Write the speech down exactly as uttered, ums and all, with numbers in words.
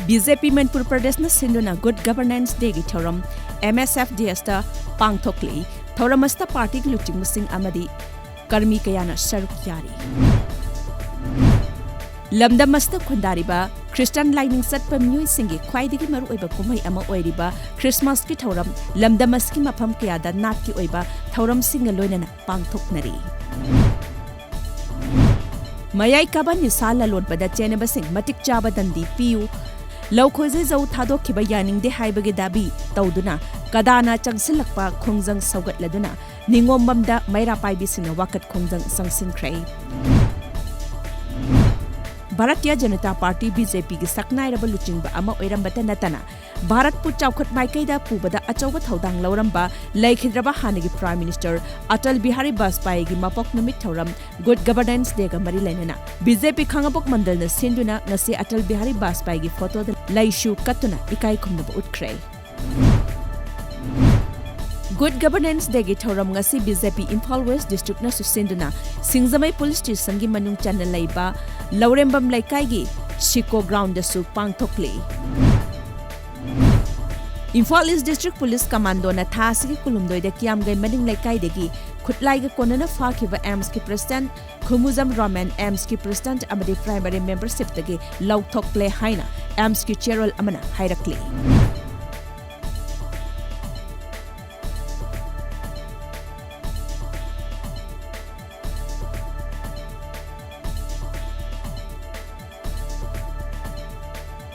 B J ꯄꯤ ꯃꯅꯤꯄꯨꯔ ꯄ꯭ꯔꯗꯦꯁꯅ ꯁꯤꯟꯗꯨꯅ Good Governance Dayꯒꯤ ꯊꯧꯔꯝ M S F D Sꯇ ꯄꯥꯡꯊꯣꯛꯂꯤ꯫ ꯊꯧꯔꯝ ꯑꯁꯤꯗ ꯄꯥꯔꯇꯤꯒꯤ ꯂꯨꯆꯤꯡꯕꯁꯤꯡ ꯑꯃꯗꯤ ꯀꯔꯃꯤ ꯀꯌꯥꯅ ꯁꯔꯨꯛ ꯌꯥꯔꯤ꯫ ꯂꯝꯗꯝ ꯑꯁꯤꯗ ꯈꯨꯟꯗꯥꯔꯤꯕ ꯈ꯭ꯔꯤꯁꯇꯥꯟ ꯂꯥꯏꯅꯤꯡ ꯆꯠꯄ ꯃꯤꯑꯣꯏꯁꯤꯡꯒꯤ ꯈ꯭ꯋꯥꯏꯗꯒꯤ ꯃꯔꯨꯑꯣꯏꯕ ꯀꯨꯝꯍꯩ ꯑꯃ ꯑꯣꯏꯔꯤꯕ ꯈ꯭ꯔꯤꯁꯃꯥꯁꯀꯤ ꯊꯧꯔꯝ ꯂꯝꯗꯝ ꯑꯁꯤꯒꯤ ꯃꯐꯝ ꯀꯌꯥꯗ ꯅꯥꯠꯀꯤ ꯑꯣꯏꯕ ꯊꯧꯔꯝꯁꯤꯡꯒ ꯂꯣꯏꯅꯅ ꯄꯥꯡꯊꯣꯛꯅꯔꯤ꯫ ꯃꯌꯥꯏ ꯀꯥꯕ ꯅꯤꯁꯥ ꯂꯂꯣꯟꯕꯗ ꯆꯦꯟꯅꯕꯁꯤꯡ ꯃꯇꯤꯛ ꯆꯥꯕ ꯗꯟꯗꯤ ꯄꯤꯌꯨ, ꯂꯧ ꯈꯣꯏꯖꯩ ꯖꯧ ꯊꯥꯗꯣꯛꯈꯤꯕ ꯌꯥꯅꯤꯡꯗꯦ ꯍꯥꯏꯕꯒꯤ ꯗꯥꯕꯤ ꯇꯧꯗꯨꯅ ꯀꯗꯥꯅ ꯆꯪꯁꯤꯜꯂꯛꯄ ꯈꯣꯡꯖꯪ ꯁꯧꯒꯠꯂꯗꯨꯅ ꯅꯤꯉꯣꯝꯕꯝꯗ ꯃꯩꯔꯥ ꯄꯥꯏꯕꯤꯁꯤꯡꯅ ꯋꯥꯀꯠ ꯈꯣꯡꯖꯪ ꯆꯪꯁꯤꯟꯈ꯭ꯔꯦ꯫ Bharatiya Janata party, B J P ꯒꯤ ꯁꯛꯅꯥꯏꯔꯕ ꯂꯨꯆꯤꯡꯕ ꯑꯃ ꯑꯣꯏꯔꯝꯕꯇ ꯅꯠꯇꯅ ꯚꯥꯔꯠꯄꯨ ꯆꯥꯎꯈꯠ ꯃꯥꯏꯀꯩꯗ ꯄꯨꯕꯗ ꯑꯆꯧꯕ ꯊꯧꯗꯥꯡ ꯂꯧꯔꯝꯕ ꯂꯩꯈꯤꯗ꯭ꯔꯕ ꯍꯥꯟꯅꯒꯤ Prime Minister ꯑꯇꯜ ꯕꯤꯍꯥꯔꯤ ꯕꯥꯖꯄꯥꯏꯒꯤ ꯃꯄꯣꯛ ꯅꯨꯃꯤꯠ ꯊꯧꯔꯝ Good Governance Dayꯒ ꯃꯔꯤ ꯂꯩꯅꯅ B J P ꯈꯥꯡꯉꯕꯣꯛ ꯃꯟꯗꯜꯅ ꯁꯤꯟꯗꯨꯅ ꯉꯁꯤ ꯑꯇꯜ ꯕꯤꯍꯥꯔꯤ ꯕꯥꯖꯄꯥꯏꯒꯤ ꯐꯣꯇꯣꯗ ꯂꯩꯁꯨ ꯀꯠꯇꯨꯅ ꯏꯀꯥꯏ ꯈꯨꯝꯅꯕ ꯎꯠꯈ꯭ꯔꯦ꯫ Good Governance Dayꯒꯤ ꯊꯧꯔꯝ ꯉꯁꯤ B J P Imphal West Districtꯅꯁꯨ ꯁꯤꯟꯗꯨꯅ ꯁꯤꯡꯖꯃꯩ Police Stationꯒꯤ ꯃꯅꯨꯡ ꯆꯟꯅ ꯂꯩꯕ ꯂꯧꯔꯦꯝꯕꯝ ꯂꯩꯀꯥꯏꯒꯤ ꯁꯤꯀꯣ Groundꯗꯁꯨ ꯄꯥꯡꯊꯣꯛꯂꯤ꯫ ꯏꯝꯐꯥꯜ East District Police Commandoꯅ ꯊꯥ ꯑꯁꯤꯒꯤ ꯀꯨꯟꯍꯨꯝꯗꯣꯏꯗ ꯀꯤꯌꯥꯝꯒꯩ ꯃꯅꯤꯡ ꯂꯩꯀꯥꯏꯗꯒꯤ ꯈꯨꯠꯂꯥꯏꯒ ꯀꯣꯟꯅꯅ ꯐꯥꯈꯤꯕ AMSꯀꯤ President ꯈꯨꯃꯨꯖꯝ ꯔꯣꯃꯦꯟ AMSꯀꯤ President ꯑꯃꯗꯤ Primary Membershipꯇꯒꯤ ꯂꯧꯊꯣꯛꯂꯦ ꯍꯥꯏꯅ AMSꯀꯤ Chairman ꯑꯃꯅ ꯍꯥꯏꯔꯛꯂꯤ꯫